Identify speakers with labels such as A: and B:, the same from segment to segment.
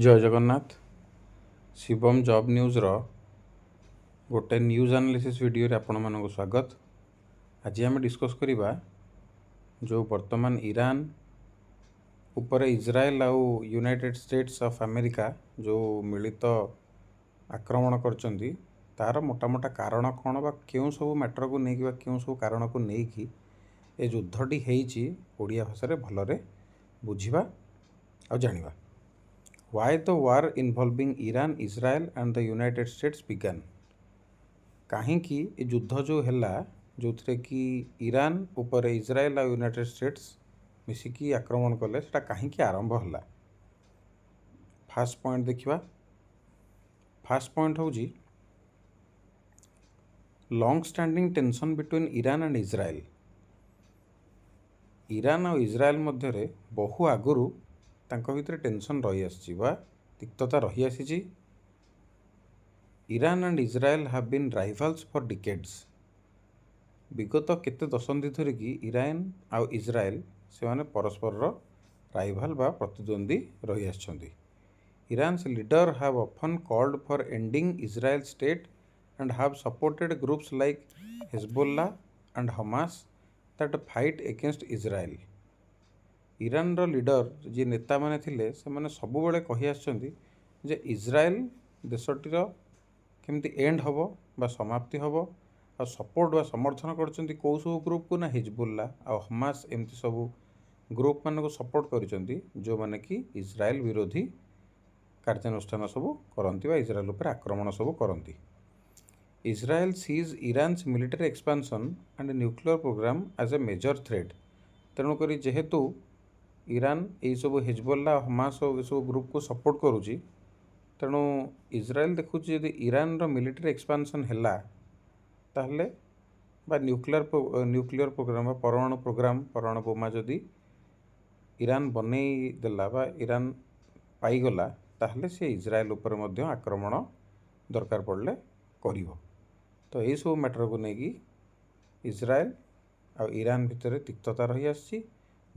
A: ଜୟ Jagannath. Shivam job ନ୍ୟୁଜ୍ର ଗୋଟେ news analysis ଭିଡ଼ିଓରେ ଆପଣମାନଙ୍କୁ ସ୍ୱାଗତ। ଆଜି ଆମେ ଡିସ୍କସ୍ କରିବା ଯେଉଁ ବର୍ତ୍ତମାନ ଇରାନ ଉପରେ ଇସ୍ରାଏଲ ଆଉ ୟୁନାଇଟେଡ୍ ଷ୍ଟେଟ୍ସ ଅଫ୍ ଆମେରିକା ଯେଉଁ ମିଳିତ ଆକ୍ରମଣ କରିଛନ୍ତି, ତାର ମୋଟା ମୋଟା କାରଣ କ'ଣ ବା କେଉଁ ସବୁ ମ୍ୟାଟରକୁ ନେଇକି ବା କେଉଁ ସବୁ କାରଣକୁ ନେଇକି ଏ ଯୁଦ୍ଧଟି ହେଇଛି, ଓଡ଼ିଆ ଭାଷାରେ ଭଲରେ ବୁଝିବା ଆଉ ଜାଣିବା। Why the war involving Iran, Israel and the United States began? କାହିଁକି ଏ ଯୁଦ୍ଧ ଯେଉଁ ହେଲା, ଯେଉଁଥିରେ କି ଇରାନ ଉପରେ ଇସ୍ରାଏଲ ଆଉ ୟୁନାଇଟେଡ୍ ଷ୍ଟେଟ୍ସ ମିଶିକି ଆକ୍ରମଣ କଲେ, ସେଟା କାହିଁକି ଆରମ୍ଭ ହେଲା? ଫାର୍ଷ୍ଟ ପଏଣ୍ଟ ଦେଖିବା। ଫାର୍ଷ୍ଟ ପଏଣ୍ଟ ହେଉଛି long standing tension between Iran and Israel. Iran ଆଉ ଇସ୍ରାଏଲ ମଧ୍ୟରେ ବହୁ ଆଗରୁ ତାଙ୍କ ଭିତରେ ଟେନସନ୍ ରହିଆସିଛି ବା ତିକ୍ତତା ରହିଆସିଛି। Iran and Israel have been rivals for decades. ବିଗତ କେତେ ଦଶନ୍ଧି ଧରିକି ଇରାନ ଆଉ ଇସ୍ରାଏଲ ସେମାନେ ପରସ୍ପରର ରାଇଭାଲ ବା ପ୍ରତିଦ୍ୱନ୍ଦ୍ୱୀ ରହିଆସିଛନ୍ତି। Iran's leader have often called for ending Israel state and have supported groups like Hezbollah and Hamas that fight against Israel. ଇରାନର ଲିଡର ଯିଏ ନେତାମାନେ ଥିଲେ, ସେମାନେ ସବୁବେଳେ କହି ଆସିଛନ୍ତି ଯେ ଇସ୍ରାଏଲ ଦେଶଟିର କେମିତି ଏଣ୍ଡ ହେବ ବା ସମାପ୍ତି ହେବ। ଆଉ ସପୋର୍ଟ ବା ସମର୍ଥନ କରିଛନ୍ତି କେଉଁ ସବୁ ଗ୍ରୁପକୁ ନା ହିଜବୁଲ୍ଲା ଆଉ ହମାସ, ଏମିତି ସବୁ ଗ୍ରୁପମାନଙ୍କୁ ସପୋର୍ଟ କରିଛନ୍ତି, ଯେଉଁମାନେ କି ଇସ୍ରାଏଲ ବିରୋଧୀ କାର୍ଯ୍ୟାନୁଷ୍ଠାନ ସବୁ କରନ୍ତି ବା ଇସ୍ରାଏଲ ଉପରେ ଆକ୍ରମଣ ସବୁ କରନ୍ତି। Israel sees Iran's military expansion and nuclear program as a major threat. ତେଣୁକରି ଯେହେତୁ ଇରାନ ଏଇସବୁ ହିଜବୋଲ୍ଲା, ହମାସ ଏସବୁ ଗ୍ରୁପକୁ ସପୋର୍ଟ କରୁଛି, ତେଣୁ ଇସ୍ରାଏଲ ଦେଖୁଛି ଯଦି ଇରାନର ମିଲିଟାରୀ ଏକ୍ସପାନସନ୍ ହେଲା ତାହେଲେ ବା ନ୍ୟୁକ୍ଲିୟର ପ୍ରୋଗ୍ରାମ ବା ପରମାଣୁ ପ୍ରୋଗ୍ରାମ, ପରମାଣୁ ବୋମା ଯଦି ଇରାନ ବନେଇ ଦେଲା ବା ଇରାନ ପାଇଗଲା, ତାହେଲେ ସେ ଇସ୍ରାଏଲ ଉପରେ ମଧ୍ୟ ଆକ୍ରମଣ ଦରକାର ପଡ଼ିଲେ କରିବ। ତ ଏଇସବୁ ମ୍ୟାଟରକୁ ନେଇକି ଇସ୍ରାଏଲ ଆଉ ଇରାନ ଭିତରେ ତିକ୍ତତା ରହିଆସିଛି,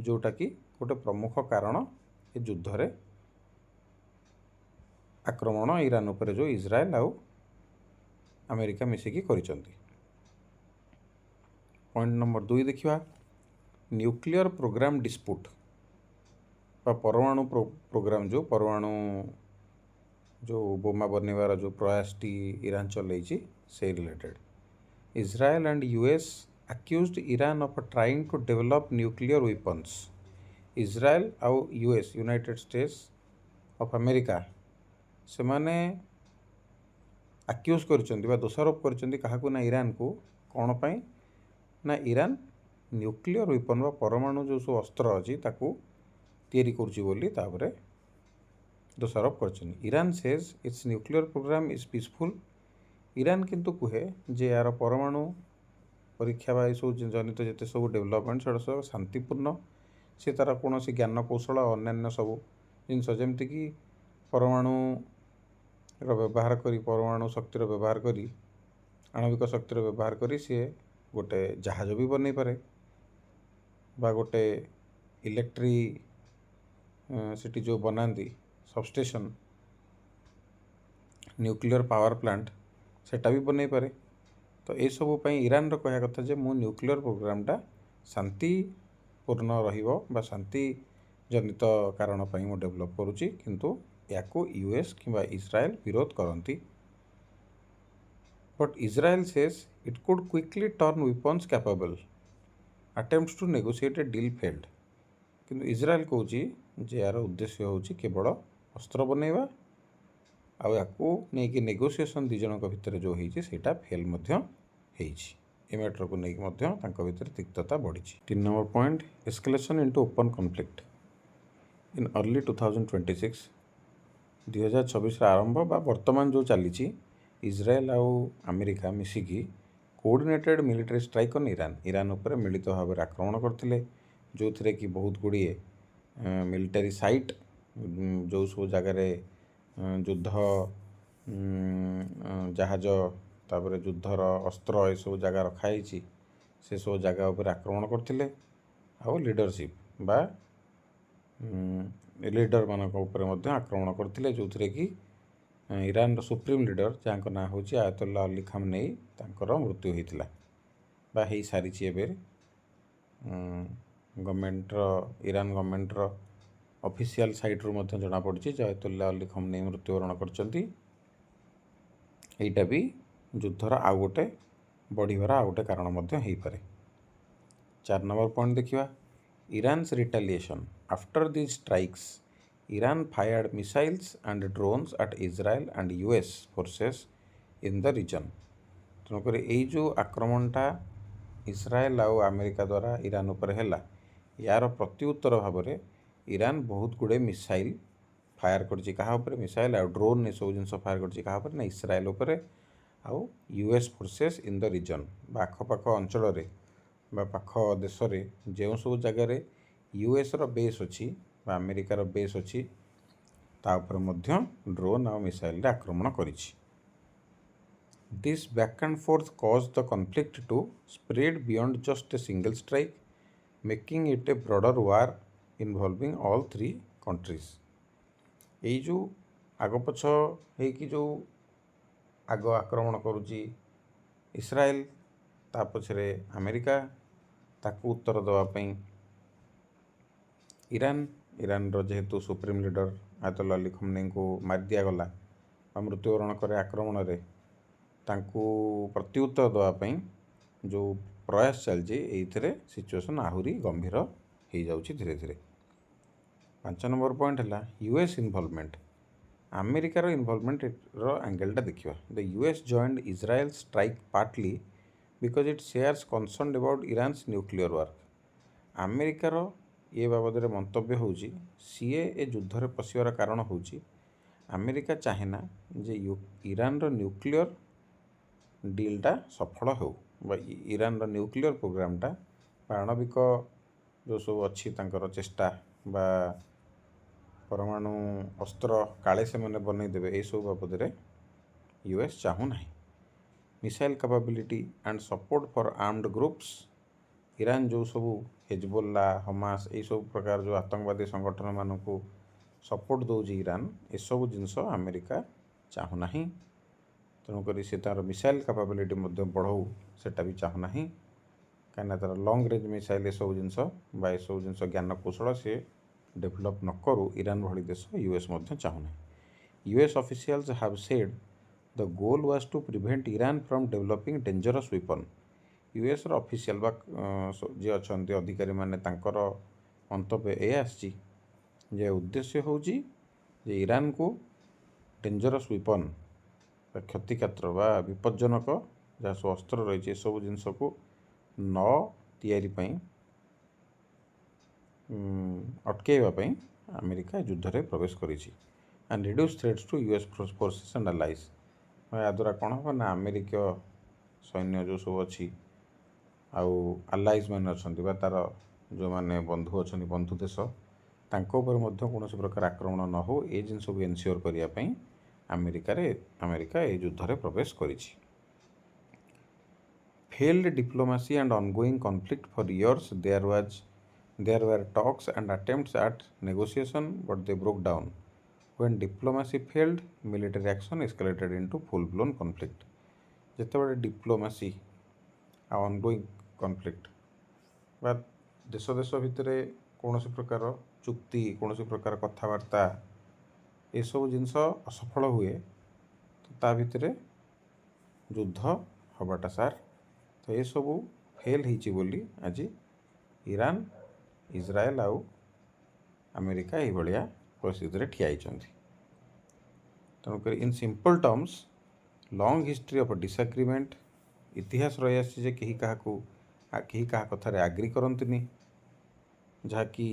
A: ଯେଉଁଟାକି ଗୋଟେ ପ୍ରମୁଖ କାରଣ ଏ ଯୁଦ୍ଧରେ ଆକ୍ରମଣ ଇରାନ ଉପରେ ଯେଉଁ ଇସ୍ରାଏଲ ଆଉ ଆମେରିକା ମିଶିକି କରିଛନ୍ତି। ପଏଣ୍ଟ ନମ୍ବର 2 ଦେଖିବା, ନ୍ୟୁକ୍ଲିୟର ପ୍ରୋଗ୍ରାମ ଡିସ୍ପୁଟ୍ ବା ପରମାଣୁ ପ୍ରୋଗ୍ରାମ, ଯେଉଁ ପରମାଣୁ ଯେଉଁ ବୋମା ବନେଇବାର ଯେଉଁ ପ୍ରୟାସଟି ଇରାନ ଚଲେଇଛି ସେଇ related. Israel and US accused Iran of trying to develop nuclear weapons. Israel ଆଉ US, United states of America, ସେମାନେ ଆକ୍ୟୁଜ୍ କରିଛନ୍ତି ବା ଦୋଷାରୋପ କରିଛନ୍ତି କାହାକୁ ନା ଇରାନକୁ। କ'ଣ ପାଇଁ ନା ଇରାନ ନ୍ୟୁକ୍ଲିୟର ୱିପନ୍ ବା ପରମାଣୁ ଯେଉଁ ସବୁ ଅସ୍ତ୍ର ଅଛି ତାକୁ ତିଆରି କରୁଛି ବୋଲି ତାପରେ ଦୋଷାରୋପ କରିଛନ୍ତି। Iran says its nuclear program is peaceful. Iran କିନ୍ତୁ କୁହେ ଯେ ଏହାର ପରମାଣୁ ପରୀକ୍ଷା ବା ଏସବୁ ଜନିତ ଯେତେ ସବୁ ଡେଭଲପମେଣ୍ଟ, ସେଗୁଡ଼ା ସବୁ ଶାନ୍ତିପୂର୍ଣ୍ଣ। ସେ ତା'ର କୌଣସି ଜ୍ଞାନ କୌଶଳ, ଅନ୍ୟାନ୍ୟ ସବୁ ଜିନିଷ, ଯେମିତିକି ପରମାଣୁର ବ୍ୟବହାର କରି, ପରମାଣୁ ଶକ୍ତିର ବ୍ୟବହାର କରି, ଆଣବିକ ଶକ୍ତିର ବ୍ୟବହାର କରି ସିଏ ଗୋଟେ ଜାହାଜ ବି ବନେଇ ପାରେ ବା ଗୋଟେ ଇଲେକ୍ଟ୍ରି ସେଠି ଯେଉଁ ବନାନ୍ତି ସବଷ୍ଟେସନ୍, ନ୍ୟୁକ୍ଲିୟର ପାୱାର ପ୍ଲାଣ୍ଟ, ସେଟା ବି ବନେଇ ପାରେ। ତ ଏସବୁ ପାଇଁ ଇରାନର କହିବା କଥା ଯେ ମୁଁ ନ୍ୟୁକ୍ଲିୟର ପ୍ରୋଗ୍ରାମଟା ଶାନ୍ତିପୂର୍ଣ୍ଣ ରହିବ ବା ଶାନ୍ତି ଜନିତ କାରଣ ପାଇଁ ମୁଁ ଡେଭଲପ୍ କରୁଛି। କିନ୍ତୁ ୟାକୁ ୟୁଏସ୍ କିମ୍ବା ଇସ୍ରାଏଲ ବିରୋଧ କରନ୍ତି। But Israel says it could quickly turn weapons capable. Attempts to negotiate a deal failed. କିନ୍ତୁ ଇସ୍ରାଏଲ କହୁଛି ଯେ ଏହାର ଉଦ୍ଦେଶ୍ୟ ହେଉଛି କେବଳ ଅସ୍ତ୍ର ବନେଇବା ଆଉ ୟାକୁ ନେଇକି ନେଗୋସିଏସନ୍ ଦୁଇ ଜଣଙ୍କ ଭିତରେ ଯେଉଁ ହେଇଛି ସେଇଟା ଫେଲ୍ ମଧ୍ୟ ହେଇଛି। ଏ ମ୍ୟାଟରକୁ ନେଇକି ମଧ୍ୟ ତାଙ୍କ ଭିତରେ ତିକ୍ତତା ବଢ଼ିଛି। 3 number point, escalation into open conflict in early 2026. 2026ର ଆରମ୍ଭ ବା ବର୍ତ୍ତମାନ ଯେଉଁ ଚାଲିଛି, ଇସ୍ରାଏଲ ଆଉ ଆମେରିକା ମିଶିକି coordinated military strike on Iran, Iran ଉପରେ ମିଳିତ ଭାବରେ ଆକ୍ରମଣ କରିଥିଲେ, ଯେଉଁଥିରେ କି ବହୁତ ଗୁଡ଼ିଏ ମିଲିଟାରୀ ସାଇଟ୍, ଯେଉଁ ସବୁ ଜାଗାରେ ଯୁଦ୍ଧ ଜାହାଜ, ତାପରେ ଯୁଦ୍ଧର ଅସ୍ତ୍ର ଏସବୁ ଜାଗା ରଖାହେଇଛି, ସେସବୁ ଜାଗା ଉପରେ ଆକ୍ରମଣ କରିଥିଲେ। ଆଉ ଲିଡରସିପ୍ ବା ଲିଡରମାନଙ୍କ ଉପରେ ମଧ୍ୟ ଆକ୍ରମଣ କରିଥିଲେ, ଯେଉଁଥିରେ କି ଇରାନର ସୁପ୍ରିମ୍ ଲିଡର, ଯାହାଙ୍କ ନାଁ ହେଉଛି ଆୟତୋଲ୍ଲା ଅଲି ଖାମନେଇ, ତାଙ୍କର ମୃତ୍ୟୁ ହୋଇଥିଲା ବା ହେଇସାରିଛି। ଏବେ ଗଭର୍ଣ୍ଣମେଣ୍ଟର, ଇରାନ ଗଭର୍ଣ୍ଣମେଣ୍ଟର ଅଫିସିଆଲ ସାଇଟ୍ରୁ ମଧ୍ୟ ଜଣାପଡ଼ିଛି ଯେ ଆୟତୋଲ୍ଲା ଅଲି ଖାମନେଇ ମୃତ୍ୟୁବରଣ କରିଛନ୍ତି। ଏଇଟା ବି ଯୁଦ୍ଧର ଆଉ ଗୋଟେ ବଢ଼ିବାର ଆଉ ଗୋଟେ କାରଣ ମଧ୍ୟ ହେଇପାରେ। 4 ନମ୍ବର ପଏଣ୍ଟ ଦେଖିବା, Iran's retaliation. After these strikes, Iran fired missiles and drones at Israel and US forces in the region. ତେଣୁକରି ଏଇ ଯେଉଁ ଆକ୍ରମଣଟା ଇସ୍ରାଏଲ ଆଉ ଆମେରିକା ଦ୍ୱାରା ଇରାନ ଉପରେ ହେଲା, ୟାର ପ୍ରତ୍ୟୁତ୍ତର ଭାବରେ ଇରାନ ବହୁତ ଗୁଡ଼ିଏ ମିସାଇଲ ଫାୟାର କରିଛି। କାହା ଉପରେ? ମିସାଇଲ ଆଉ ଡ୍ରୋନ୍ ଏସବୁ ଜିନିଷ ଫାୟାର କରିଛି କାହା ଉପରେ ନା ଇସ୍ରାଏଲ ଉପରେ ଆଉ US forces in the region ବା ଆଖପାଖ ଅଞ୍ଚଳରେ ବା ପାଖ ଦେଶରେ ଯେଉଁ ସବୁ ଜାଗାରେ ୟୁଏସ୍ର ବେସ୍ ଅଛି ବା ଆମେରିକାର ବେସ୍ ଅଛି, ତା ଉପରେ ମଧ୍ୟ ଡ୍ରୋନ୍ ଆଉ ମିସାଇଲରେ ଆକ୍ରମଣ କରିଛି। This back and forth caused the conflict to spread beyond just a single strike, making it a broader war involving all three countries. ଏଇ ଯେଉଁ ଆଗପଛ ହେଇକି ଯେଉଁ ଆଗ ଆକ୍ରମଣ କରୁଛି ଇସ୍ରାଏଲ, ତା ପଛରେ ଆମେରିକା, ତାକୁ ଉତ୍ତର ଦେବା ପାଇଁ ଇରାନ, ଇରାନର ଯେହେତୁ ସୁପ୍ରିମ୍ ଲିଡର ଆୟତୋଲ୍ଲା ଅଲି ଖମନେଇଙ୍କୁ ମାରି ଦିଆଗଲା ବା ମୃତ୍ୟୁବରଣ କରେ ଆକ୍ରମଣରେ, ତାଙ୍କୁ ପ୍ରତ୍ୟୁତ୍ତର ଦେବା ପାଇଁ ଯେଉଁ ପ୍ରୟାସ ଚାଲିଛି, ଏଇଥିରେ ସିଚୁଏସନ୍ ଆହୁରି ଗମ୍ଭୀର ହେଇଯାଉଛି ଧୀରେ ଧୀରେ। 5 ନମ୍ବର ପଏଣ୍ଟ ହେଲା ୟୁଏସ୍ ଇନଭଲଭମେଣ୍ଟ। ଆମେରିକାର ଇନଭଲଭମେଣ୍ଟର ଆଙ୍ଗେଲଟା ଦେଖିବା। The US joined Israel strike partly because it shares concern about Iran's nuclear work. ଆମେରିକାର ଏ ବାବଦରେ ମନ୍ତବ୍ୟ ହେଉଛି, ସିଏ ଏ ଯୁଦ୍ଧରେ ପଶିବାର କାରଣ ହେଉଛି ଆମେରିକା ଚାହେଁ ନା ଯେ ଇରାନର ନ୍ୟୁକ୍ଲିୟର ଡିଲ୍ଟା ସଫଳ ହେଉ ବା ଇରାନର ନ୍ୟୁକ୍ଲିୟର ପ୍ରୋଗ୍ରାମଟା ବା ଆଣବିକ ଯେଉଁ ସବୁ ଅଛି ତାଙ୍କର ଚେଷ୍ଟା ବା ପରମାଣୁ ଅସ୍ତ୍ର କାଳେ ସେମାନେ ବନେଇଦେବେ, ଏଇସବୁ ବାବଦରେ ୟୁଏସ୍ ଚାହୁଁନାହିଁ। Missile capability and support for armed groups. Iran ଯେଉଁ ସବୁ ହେଜବୋଲ୍ଲା, ହମାସ, ଏଇସବୁ ପ୍ରକାର ଯେଉଁ ଆତଙ୍କବାଦୀ ସଂଗଠନମାନଙ୍କୁ ସପୋର୍ଟ ଦେଉଛି ଇରାନ, ଏସବୁ ଜିନିଷ ଆମେରିକା ଚାହୁଁନାହିଁ। ତେଣୁକରି ସେ ତା'ର ମିସାଇଲ୍ କାପାବିଲିଟି ମଧ୍ୟ ବଢ଼ଉ, ସେଟା ବି ଚାହୁଁନାହିଁ। କାହିଁକିନା ତା'ର ଲଙ୍ଗ୍ ରେଞ୍ଜ ମିସାଇଲ୍ ଏସବୁ ଜିନିଷ ବା ଏସବୁ ଜିନିଷ ଜ୍ଞାନକୌଶଳ ସେ ଡେଭଲପ୍ ନ କରୁ ଇରାନ ଭଳି ଦେଶ, ୟୁଏସ୍ ମଧ୍ୟ ଚାହୁଁନାହିଁ। US officials have said the goal was to prevent Iran from developing dangerous weapon. ୟୁଏସ୍ର official ବା ଯିଏ ଅଛନ୍ତି ଅଧିକାରୀମାନେ, ତାଙ୍କର ମନ୍ତବ୍ୟ ଏଇଆ ଆସିଛି ଯେ ଉଦ୍ଦେଶ୍ୟ ହେଉଛି ଯେ ଇରାନକୁ ଡେଞ୍ଜରସ୍ ୱିପନ୍ ବା କ୍ଷତିକାତ୍ର ବା ବିପଜ୍ଜନକ ଯାହା ସବୁ ଅସ୍ତ୍ର ରହିଛି, ଏସବୁ ଜିନିଷକୁ ନ ତିଆରି ପାଇଁ ଅଟକେଇବା ପାଇଁ ଆମେରିକା ଯୁଦ୍ଧରେ ପ୍ରବେଶ କରିଛି, and reduce threats to US forces and allies. ଏହାଦ୍ୱାରା କ'ଣ ହେବ ନା ଆମେରିକୀୟ ସୈନ୍ୟ ଯେଉଁ ସବୁ ଅଛି ଆଉ ଆଲାଇଜ୍ ମାନେ ଅଛନ୍ତି ବା ତା'ର ଯେଉଁମାନେ ବନ୍ଧୁ ଅଛନ୍ତି, ବନ୍ଧୁ ଦେଶ, ତାଙ୍କ ଉପରେ ମଧ୍ୟ କୌଣସି ପ୍ରକାର ଆକ୍ରମଣ ନ ହେଉ, ଏ ଜିନିଷକୁ ଏନସିଓର କରିବା ପାଇଁ ଆମେରିକା ଏ ଯୁଦ୍ଧରେ ପ୍ରବେଶ କରିଛି। Failed diplomacy and ongoing conflict. For years there were talks and attempts at negotiation, but they broke down. When diplomacy failed, military action escalated into full blown conflict. ଯେତେବେଳେ ଡିପ୍ଲୋମାସି ଆଉ ଅନଗୋଇଂ କନଫ୍ଲିକ୍ଟ ବା ଦେଶ ଦେଶ ଭିତରେ କୌଣସି ପ୍ରକାର ଚୁକ୍ତି, କୌଣସି ପ୍ରକାର କଥାବାର୍ତ୍ତା, ଏସବୁ ଜିନିଷ ଅସଫଳ ହୁଏ, ତ ତା ଭିତରେ ଯୁଦ୍ଧ ହେବାଟା ସାର୍। ତ ଏସବୁ ଫେଲ୍ ହେଇଛି ବୋଲି ଆଜି ଇରାନ, ଇସ୍ରାଏଲ ଆଉ ଆମେରିକା ଏଇଭଳିଆ ପରିସ୍ଥିତିରେ ଠିଆ ହେଇଛନ୍ତି। ତେଣୁକରି in simple terms, long history of disagreement, ଇତିହାସ ରହିଆସିଛି ଯେ କେହି କାହାକୁ କେହି କାହା କଥାରେ ଆଗ୍ରି କରନ୍ତିନି, ଯାହାକି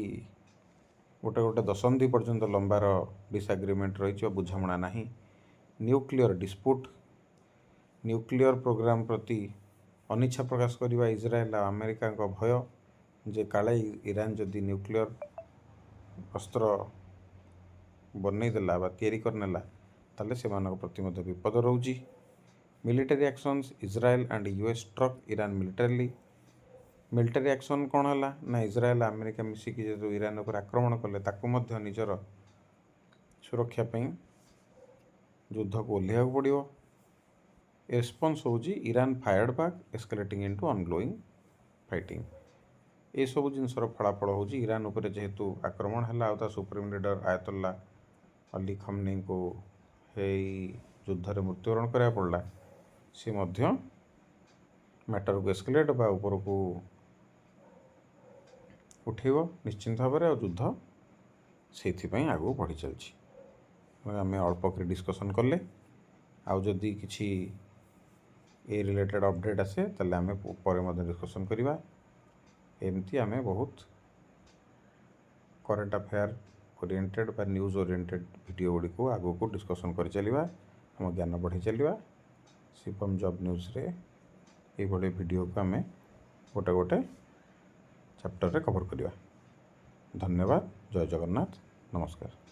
A: ଗୋଟେ ଗୋଟେ ଦଶନ୍ଧି ପର୍ଯ୍ୟନ୍ତ ଲମ୍ବାର ଡିସଆଗ୍ରିମେଣ୍ଟ ରହିଛି ବା ବୁଝାମଣା ନାହିଁ। ନ୍ୟୁକ୍ଲିୟର ଡିସ୍ପୁଟ୍, ନ୍ୟୁକ୍ଲିୟର ପ୍ରୋଗ୍ରାମ ପ୍ରତି ଅନିଚ୍ଛା ପ୍ରକାଶ କରିବା ଇସ୍ରାଏଲ ଆଉ ଆମେରିକାଙ୍କ ଭୟ ଯେ କାଳେ ଇରାନ ଯଦି ନ୍ୟୁକ୍ଲିୟର ଅସ୍ତ୍ର ବନେଇଦେଲା ବା ତିଆରି କରିନେଲା, ତାହେଲେ ସେମାନଙ୍କ ପ୍ରତି ମଧ୍ୟ ବିପଦ ରହୁଛି। Military actions. Israel and US struck Iran militarily. Military action କ'ଣ ହେଲା ନା, ଇସ୍ରାଏଲ ଆମେରିକା ମିଶିକି ଯେଉଁ ଇରାନ ଉପରେ ଆକ୍ରମଣ କଲେ, ତାକୁ ମଧ୍ୟ ନିଜର ସୁରକ୍ଷା ପାଇଁ ଯୁଦ୍ଧକୁ ଓହ୍ଲେଇବାକୁ ପଡ଼ିବ। ରେସ୍ପନ୍ସ ହେଉଛି Iran fired back, escalating into ongoing fighting. ଏସବୁ ଜିନିଷର ଫଳାଫଳ ହେଉଛି, ଇରାନ ଉପରେ ଯେହେତୁ ଆକ୍ରମଣ ହେଲା ଆଉ ତା ସୁପ୍ରିମ୍ ଲିଡର ଆୟତଲ୍ଲା ଅଲି ଖମନେଇଙ୍କୁ ଏଇ ଯୁଦ୍ଧରେ ମୃତ୍ୟୁବରଣ କରିବାକୁ ପଡ଼ିଲା, ସେ ମଧ୍ୟ ମ୍ୟାଟରକୁ ଏସ୍କେଲେଟ୍ ବା ଉପରକୁ ଉଠେଇବ ନିଶ୍ଚିନ୍ତ ଭାବରେ। ଆଉ ଯୁଦ୍ଧ ସେଇଥିପାଇଁ ଆଗକୁ ବଢ଼ି ଚାଲିଛି। ଆମେ ଅଳ୍ପ କରି ଡିସ୍କସନ୍ କଲେ। ଆଉ ଯଦି କିଛି ଏ ରିଲେଟେଡ଼୍ ଅପଡ଼େଟ୍ ଆସେ, ତାହେଲେ ଆମେ ପରେ ମଧ୍ୟ ଡିସ୍କସନ୍ କରିବା। ଏମିତି ଆମେ ବହୁତ କରେଣ୍ଟ ଆଫେୟାର୍ ଓରିଏଣ୍ଟେଡ଼୍ ବା ନ୍ୟୁଜ୍ ଓରିଏଣ୍ଟେଡ଼୍ ଭିଡ଼ିଓ ଗୁଡ଼ିକୁ ଆଗକୁ ଡିସ୍କସନ୍ କରିଚାଲିବା, ଆମ ଜ୍ଞାନ ବଢ଼େଇ ଚାଲିବା। ଶିବମ୍ ଜବ୍ ନ୍ୟୁଜ୍ରେ ଏଇଭଳି ଭିଡ଼ିଓକୁ ଆମେ ଗୋଟେ ଗୋଟେ ଚାପ୍ଟରରେ କଭର୍ କରିବା। ଧନ୍ୟବାଦ। ଜୟ ଜଗନ୍ନାଥ। ନମସ୍କାର।